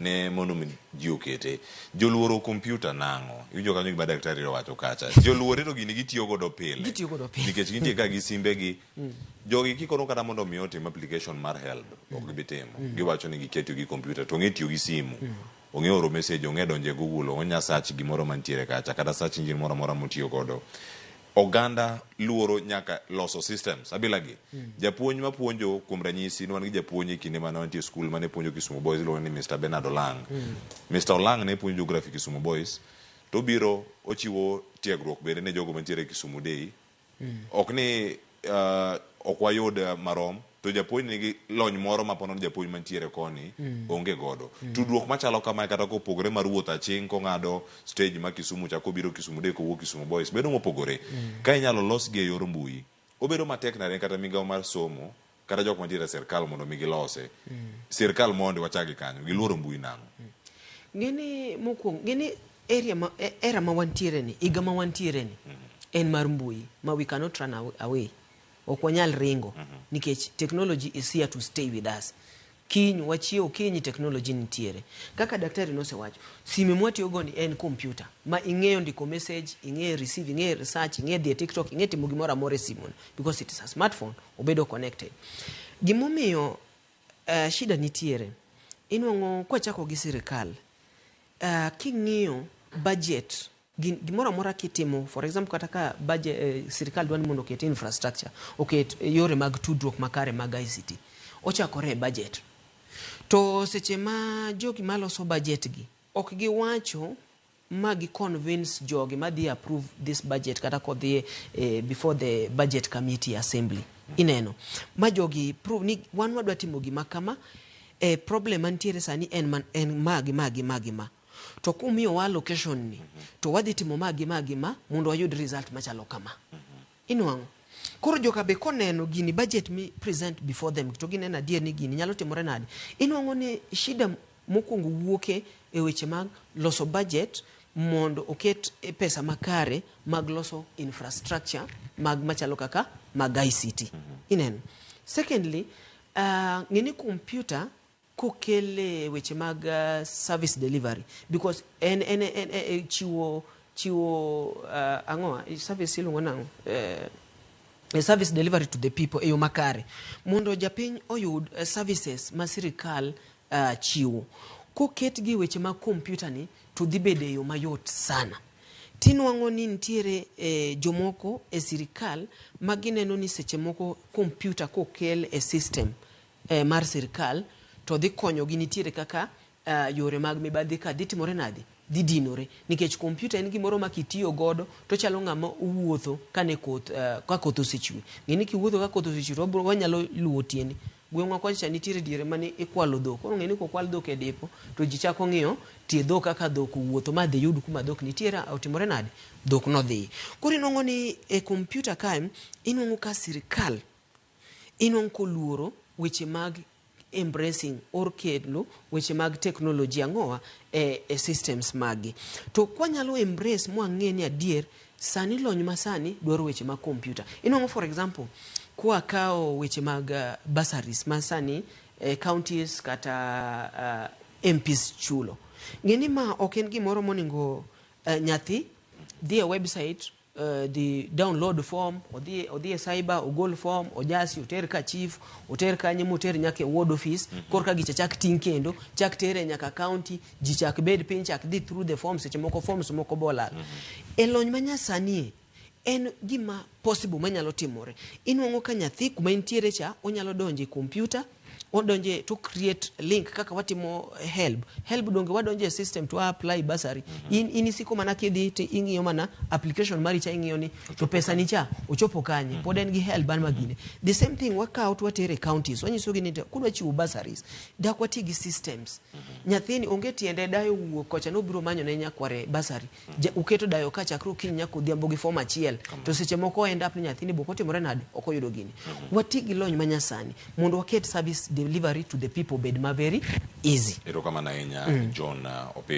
ne mondo mi ji okete. Joluoro kompyuta nang'o? Iwinjo kanyo gima daktari owacho kacha. Joluore to gini gitiyo godo pile. Gitiyo godo pile. Nikech gintie ka gi simbegi. Jogi kikono kata mondo mi otim application mar HELB, ok gibi timo. Giwacho ni gikia tiyo gi kompyuta to ong'e tiyo gi simu. Ong'e oro message, ong'e donjo e Google, onya search gimoro mantiere kacha kata search engine moro amora motiyo godo. Oganda luoro nyaka loso systems abila gi. Japuonj mapuonjo kuom ranyisi ne wan gi japuonj e kinde mane wantie e skul mane puonjo Kisumu Boys iluongo ni Mr. Bernard Olang. Mr. Olang ne puonjo geography Kisumu Boys to obiro ochiwo tiegruok bende ne jogo mantiere e Kisumu Day. Ok ni ok wayud marom to japuonj nigi lony moro ma ponono japuonj mantiere koni onge godo. Tudruok machalo kamae kata kopogore mar wuotho aching' kong'ado stage ma Kisumu cha kobiro Kisumu Day kowuok Kisumu Boys bedo mopogore. Ka inyalo losgi e yor mbui, obedo matek nade kata migawo mar somo kata jok mantiere e sirkal mondo mi gilose. Sirkal mondi wachak gi kanyo, giluoro mbui nang'o? Ng'eni mokwongo, ng'eni area ma, era ma wantiere ni, higa ma wantiere ni, en mar mbui ma we cannot run away. Ok wanyal ringo nikech technology is here to stay with us. Kiny wachiew kinyi technology nitiere. Kaka daktari nosewacho, sime mwatiyogo ni en computer ma ing'eyo ndiko message, ing'eyo receive, ing'eyo research, ing'eyo dhi e TikTok, ing'eyo timo gimoro amora e simu because it is a smartphone, obedo connected. Gimomiyo shida nitiere, inwang'o kwachako gi sirikal, king'iyo budget gimoro amora kitimo, for example kata ka budget, sirikal dwa ni mondo oket infrastructure, oket yore mag tudruok makare mag ICT, ochakore e budget. To seche ma jogi maloso budget gi, ok giwacho ma gi convince jogi madhi approve this budget kata kodhi before the budget committee assembly. Ineno, ma jogi prove ni wan wadwa timo gima kama, problem mantiere sani en, man, en ma gi ma gi ma gi ma. To kumiyowa allocation ni, to wadhi timo ma gi ma gi ma mondo wayud result machalo kama. Inwang'o. Koro joka be koneno gini budget mi present before them to gineno adier ni gini nyalo timore nade. Inwang'o ni shida mokwongo wuoke e weche mag loso budget mondo oket pesa makare mag loso infrastructure mag machalo kaka mag ICT. Ineno. Secondly, ng'e ni computer kokele weche mag service delivery because en chiwo ang'o service iluongo nang'o service delivery to the people e yo makare mondo japiny oyud services ma sirikal chiwo koket gi weche mag computer ni to dhi bedo e yo mayot sana tinwang'o ni nitiere jomoko e sirikal ma gineno ni seche moko computer kokel e system mar sirikal to dhi konyogi nitiere kaka yore mag mibadhi ka dhi timore nade dhi dinore nikech kompyuta en gimoro ma kitiyo godo to chalo ng'ama owuotho kane koth ka koth osechwe ng'e ni kiwuotho ka koth osechwe to wanyalo luwo tiendi gweng'wa kocha nitiere diere mane ikwalo dhok koro ng'e ni kokwal dhok e dipo to ji chako ng'iyo tie dhok kaka dhok owuotho ma dhi yud kuma dhok nitiere otimore nade dhok nodhi koro inwang'o ni e kompyuta kae inwang'o ka sirikal inwang'o koluoro weche mag embracing or kelo weche mag teknoloji ang'owa e systems maggi to kwanyalo embrace mwang'e ni adier sani lony masani dwaro weche mag kompyuta inwang'o for example kwakawo weche mag bursaries ma sani counties kata MPs chulo ng'e ni ma ok en gimoro monego nyathi dhi e website dhi download form odhi e cyber ogol form ojasi oter ka chief oter kanye moter nyaka e ward office korka gicha chak ting' kendo chak tere nyaka county ji chak bed piny chak dhi through the forms seche moko forms moko bolal e lony manyasani en gima possible manyalo timore inwang'o ka nyathi kuma entiere cha onyalo donjo e computer odonje to create link kaka watimo HELB HELB donge wadonjo e system to apply bursary in isiko mana kidhi to ing'iyo mana application mari cha ing'iyo ni to pesa ni cha ochopo kanye pod en gi HELB an magine the same thing wakawo to watere e counties wanyisogi ni kudwa chiwo bursaries dak wati gi systems nyathini onge tiende dayo wuok kocha nobiro manyo ne nyakware bursary uketo dayo ka chakre okinyi nyaka odhiambo gi form achiel to seche moko end up ni nyathini bok otimore nade ok oyudo gini wati gi lony manyasani mondo waket service delivery to the people bed ma very easy Erokamano ahinya John Opiyo.